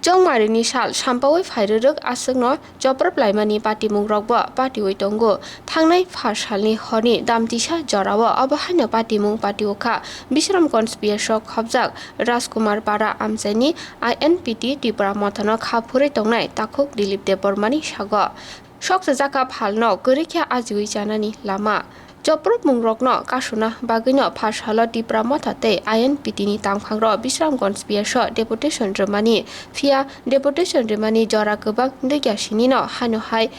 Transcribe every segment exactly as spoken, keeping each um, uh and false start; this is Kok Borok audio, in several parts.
Chongmarini sal sampaui phairwrwk aswkno choprop laimani patimungrokbo patiui tongo. Thangnai pha salni horni damtisa jorao obo haino patimung patiukha Bisramganj P S o khopjak Rajkumar Para amchaini I N P T Tipra Mothano kha phurwi tongnai takhuk Dilip Debbarmani sago. Sokchajak kha phalno kwrwi khe ajiui chanani lama. Choprop mungrokno kasuna bagwino pha salo Tipra Motha tei I N P T ni tangphangrok Bisramganj P S o deputation rwmani, phiya deputation rwmani jora kwbang dwikya sinino haino hai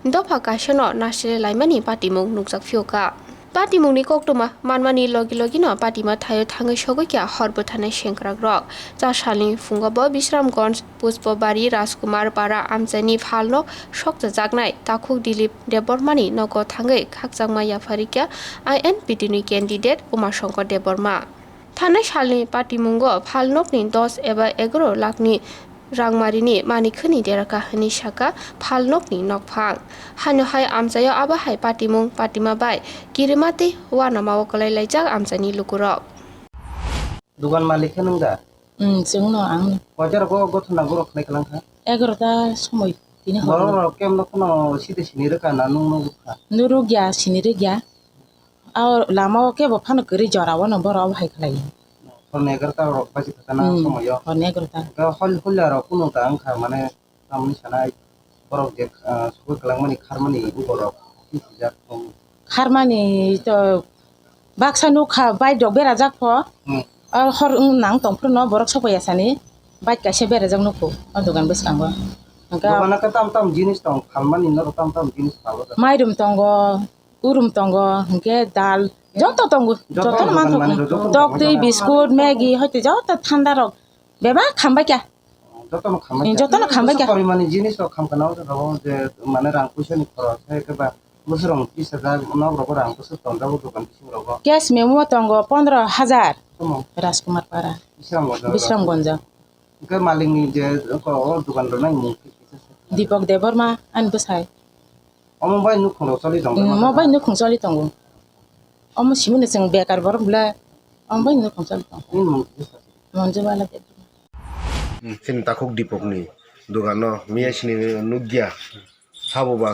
dopha kaisano nasle laimani patimung nukjak phiyokha. Patimungni koktwma manmani logi logino patima thaio thangwi sogwi kha hor bwtharnai sengkrakrok. Cha salni phungo bo Bisramganj Puspobari Rajkumar Para amchaini phalnok sokchajaknai takhuk Dilip Debbarmani nogo thangwi khakchangma yapharikha I N P T ni candidate Umashankar Debbarma. Thanai salni patimungo phalnokni dos eba egaro lakhni rangmarini manikhwni deraka hwnwi sakha phalnokni nokphang. Haino hai amchaio abo hai patimung patima bai kirima tei uanamao kwlai laijak amchaini lukurok. Dugan malik khe nwng da? Hmm, chwngno ang. Koitarok o gothona borok khlai kwlang kha? Egarota somoi tini horo. Borok rok kemno kheno side sini rwkha na nwng nugukha? Nurukya, sini rwkya. O lama o kebo phano kwrwi jora o no borok obo hai khlai. Horni egarota rok baji kha na Hmm, somoio? Horni egarota. Hol hulla rok kunu ta wngkha mane Tamni sanai borok je, ah, sugwi kwlangmani kharmani borok twi sijak tong. Kharmani to baksa nukha bike rok berajak pho. Hmm. O hor wng nang tong phuru no borok sokpaiya sani bike kaisa berajak nukho o dogan bwskango. Hwnkhe Dogano khe tam tam jinis tong phalmani norok tam tam jinis phalo da. Mairum tongo, urum tongo, hwnkhe dal joto tongo, joto joto no dogan manthok. Mani rok joto no Tok twi, tongo. Biskut, Maggi, hoite joto thanda rok bebak khambai kha. Jotono khambai kha. Jotono khambai kha. Porimani jinis rok khamkha na o jaga o je mane rang puisa ni khoros hai khe ba bwswrang tris hajar nok rogo rang bwswk tonjago dogan bising rogo. Cash memo tongo pondro hajar. Tamo? Rajkumar Para. Bisramganj. Bisramganj. Hwnkhe malikni je o dogan rwnai mung khe kisa sa. Deepak Debbarma ani bwsai. Omo bai nukhung rok choli tongo. Hmm, omo bai nukhung choli tongo. Omo simino chwng bekar borok bwle. Omo bai nukhung choli tongo. Nini mung kisa sa. Monjubala Debbarma. Hmm, chini takhuk Dipokni dogano miya sini nukya. Sabo ba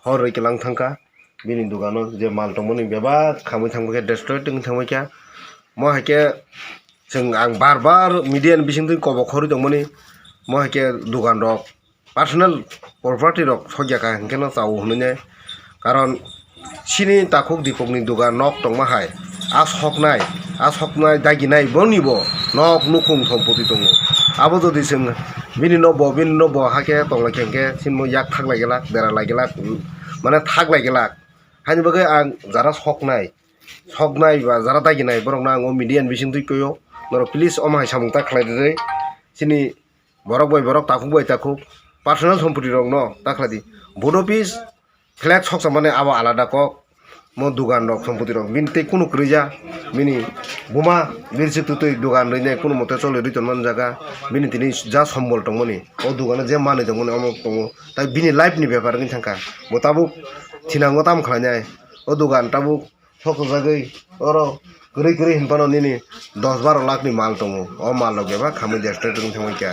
hor rwi kwlang thangkha. Bini dogano je mal tongmani bebak khamwi thangbaikha, destroy tongwi thangbaikha. Mo hai khe chwng ang bar bar media ni bisingtwi kobok khorwi tongmani. Mo hai khe dogan rok personal property rok sokya kha hwnkhe no chao hwnwi nai. Karon chini takhuk Dipokni dogan nok tongma hai, a soknai, a soknai daginai boni bo nok nukhung sompoti tongo. Abo jodi chwng bini no bo, bini no bo hakhe tonglaikha hwnkhe chini bo yak thak lai glak, dera lai glak, mane thak lai glak. Haini bagwi ang jara soknai, soknai ba jara daginai borokno ang o media ni bisingtwi koyo. Norok please omo hai samung ta khlai rwdi. Chini Borok bai borok, takhuk bai takhuk, personal sompoti rok no ta khlai di. Board office flag soksa mani abo alada kok. Mo dogan rok, sompoti rok bini tei kunu kwrwi ja. Bini buma bini se twtwi dogan rwi nai, kunu mote choli rwi tonmani jaga. Bini tini ja sombol tongmani, o dogano je manwi tongmani omo tongo. Tai bini life ni bepar wngwi thangkha. Bo tabuk thinango tamo khlai nai. O dogan tabuk Sok jagwi oro kwrwi kwrwi hinphano nini dos baro lakh ni mal tongo. O mal rok bebak khamwi destroy wngwi thangwi kha.